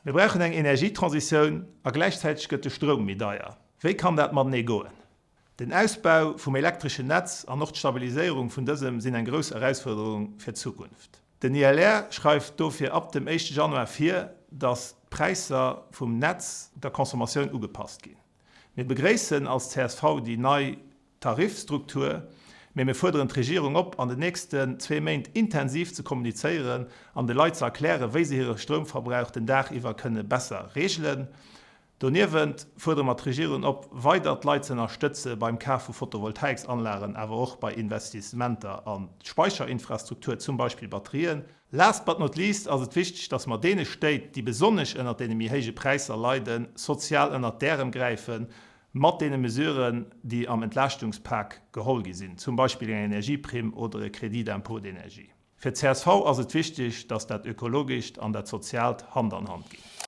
Mir brauchen eng Energietransitioun a gläichzäiteg gëtt de Stroum méi deier. Wéi kann dat matenee goen? Den Ausbau vum elektreschen Netz an och d'Stabiliséierung vun dësem sinn eng grouss Erausfuerderung fir d'Zukunft. Den ILR schreift dofir ab dem éischte Januar vir, datt d'Präisser vum Netz der Consommatioun ugepasst ginn. Mir begréissen als csv déi nei Tariffstruktur, mee mir fuerderen d'Regierung op, an den nächsten zwee Méint intensiv ze kommunizéieren an de Leit ze erklären, wéi se hire Stroumverbrauch den Dag iwwer kënne besser reegelen. Doniewent fuerdere mer d'Regierung op, weider d'Leit ze ënnerstëtze beim Kaf vu Photovoltaiksanlagen, awer och bei Investissementer an d'Speicherinfrastruktur, zum Beispill Batterien. Last but not least ass et wichteg, dass mer deene Stéit, déi besonnesch ënnert deene méi héije Präisser leiden, sozial ënnert d'Ärem gräifen, mat deene Mesuren, déi am Entlaaschtungspak geholl gi sinn, zum Beispill eng Energieprimm oder e Crédit d'impôt d'énergie. Fir d'CSV ass et wichteg, dass dat Ökologescht an dat Soziaalt Hand an Hand ginn.